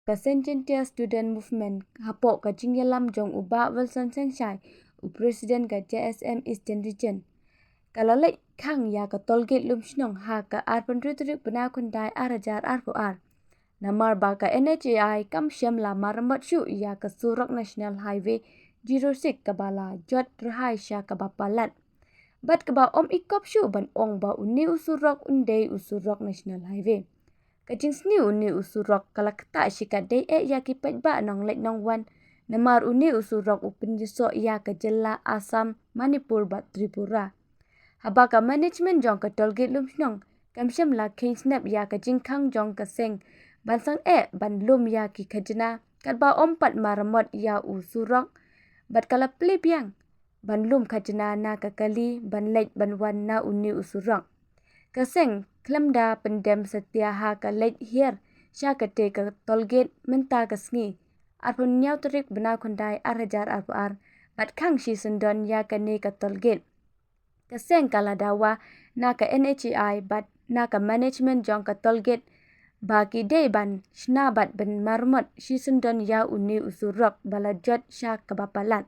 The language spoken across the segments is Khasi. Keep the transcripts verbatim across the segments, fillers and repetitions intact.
ka Saint Jaintia Student Movement hapoh ka jingïalam jong u Bah Wilson Sengshai, u President ka J S M Eastern Region. Ka la leit khang ïa ka tollgate Lumshnong ha ka arphew hynriew tarik bnai Khyndai ar hajar arphew ar. Namar ba ka N H A I kam shym la maramot shuh ïa ka surok National Highway zero six kaba la jot rhai sha kaba palat. Bad kaba ym i kop shuh ban ong ba une u surok un dei u surok National Highway. Ka jingsniew, une u surok ka la ktah shikatdei eh ïa ki paidbah nongleit nongwan. Namar une u surok u pynïasoh ïa ka jylla Assam, Manipur bad Tripura. Haba ka management jong ka tollgate Lumshnong kam shym la kheiñ snep ïa ka jingkhang jong ka seng ban sangeh ban lum ïa ki khajna katba ym pat maramot ïa u surok, bad ka la plie biang ban lum khajna na ka kali ban leit ban wan na une u surok. Ka seng khlem da pyndem satia ha ka leit hiar sha katei ka tollgate mynta ka sngi, arphew hynñiew tarik bnai Khyndai ar hajar arphew ar, bad khang shisyndon ïa kane ka tollgate. Ka seng ka la dawa na ka N H A I bad na ka management jong ka tollgate ba ki dei ban shna bad ban maramot shisyndon ïa une u surok ba la jot sha kaba palat.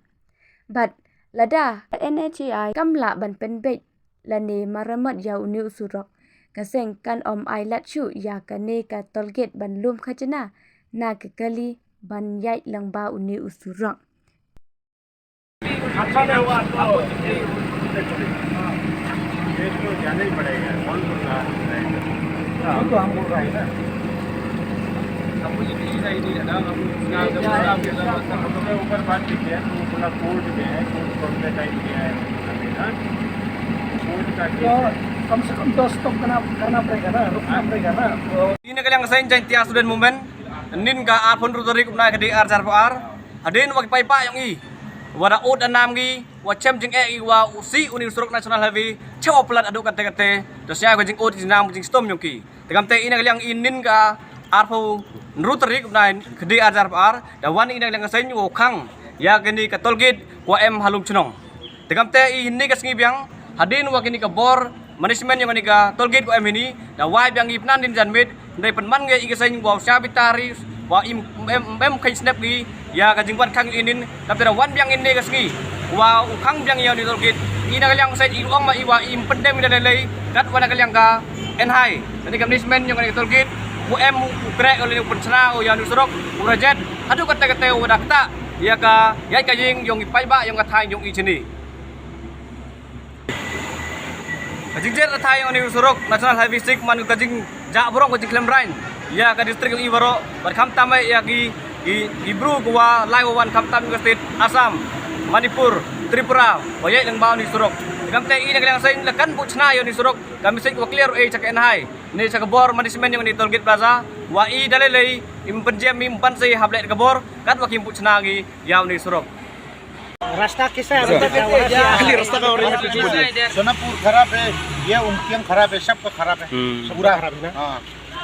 Bad lada ka N H A I kam lah ban pynbeit lane maramot ïa une u surok, ka seng kan ym ailad shuh ïa kane ka tollgate ban lum khajna na ka kali ban ïaid lyngba une u surok. अच्छा नहीं हुआ तो ये तो जाना ही पड़ेगा। कौन बोल रहा है? वो तो हम बोल रहे हैं ना। अब मुझे किसी का ही नहीं है ना, हम उसका जब उसका भी अगर मतलब ऊपर बात की है, तो वो बोला कोर्ट में है, कोर्ट कौन सा टाइम किया है, अभी ना कोर्ट का तो केस है। कम से कम दस तो करना, करना पड़ेगा ना, रुकना पड़ेगा ना। Ïa kane ka liang ka seng Jaintia Student Movement, ynnin ka arphew hynriew tarik u bnai Khyndai ar hajar arphew ar, hadien wa ki paidbah jong i wa da ud da nam ngi, wa chem jingeh i wa u sih une u surok National Highway, chah wa palat haduh katte katte, to sha ka jingud jingnam jingshitom jong ki. Te kamte ïa kane ka liang ynnin ka arphew hynriew tarik u bnai Khyndai ar hajar arphew ar, da wan ïa kane ka liang ka seng wa u khang ïa kane ka tollgate wa em ha Lumshnong. Te kamte ïa kane ka sngi biang, hadien wa kane ka bor management jong kane ka tollgate wa em hini, da wai biang i pynban dien janmiet, hynrei pynban ngi ïa ka seng wa u sha bitari, wa im em em kheiñ snep ngi ïa ka jingwan khang ïa ynnin, kamte da wan biang ïa kane ka sngi wa u khang biang ïa une u tollgate. Ïa kane ka liang ka seng i ong ma i wa im pyndem ïa da lei lei, kat wa na ka liang ka N H A I, kane ka management jong kane ka tollgate, u em u kreh u lane u pynshna ïa une u surok, u rajet haduh katte katte wa da ktah ïa ka ïaid ka ïing jong i paidbah jong ka thaiñ jong i shini. Ka jingjia ka thaiñ jong une u surok National Highway six man ka jingjah burom ka jingkhlem rain ïa ka district jong i baroh, bad khamtam eh ïa ki, ki, ki bru ki wa lai wa wan khamtam ka state Assam, Manipur, Tripura, wa ïaid lyngba une u surok. Kamte ïa kane ka liang ka seng la kan buh shna ïa une u surok, ka message wa clear eh sha ka N H A I ne sha ka bor management jong une u tollgate plaza, wa i da lei lei im pynjem im pan sei hap leh ka bor, kat wa kim buh shna ngi ïa une u surok. रास्ता कैसा है? अभी तक क्या हुआ है? खाली रास्ता का और ये कुछ बोलिए। सोनापुर खराब है, ये उमकियम खराब है, सबका खराब है। हम्म। पूरा खराब है ना? हाँ।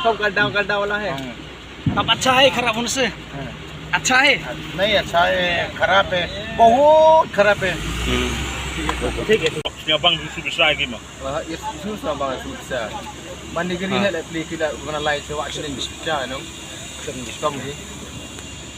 सब गड्ढा, गड्ढा वाला है। हाँ। अब अच्छा है, खराब होने से? हाँ। अच्छा है? नहीं, अच्छा है, खराब है, बहुत खराब है। हम्म। ठीक है। Sngewbang su bisa ki ma. Wah, ya su sngewbang su bisa. Mandi gini ha la pli ki la guna lai se wa challenge bisa no. Challenge kom ki.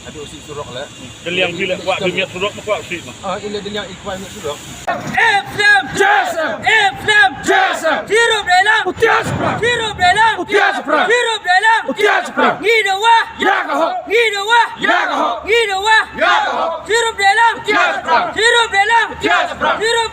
Aduh si surok la. Daliang ki la kwa bi miat surok ma kwa si ma. Ah, ila daliang i kwa miat surok. F M J S M. F M J S M. Zero Bela. Utia Supra. Zero Bela. Utia Supra. Zero Bela. Utia Supra. Ngi da wa. Ya ka ho. Ngi da wa. Ya ka ho. Ngi da wa. Ya ka ho. Zero Bela. Utia Supra. Zero Bela. Utia Supra. Zero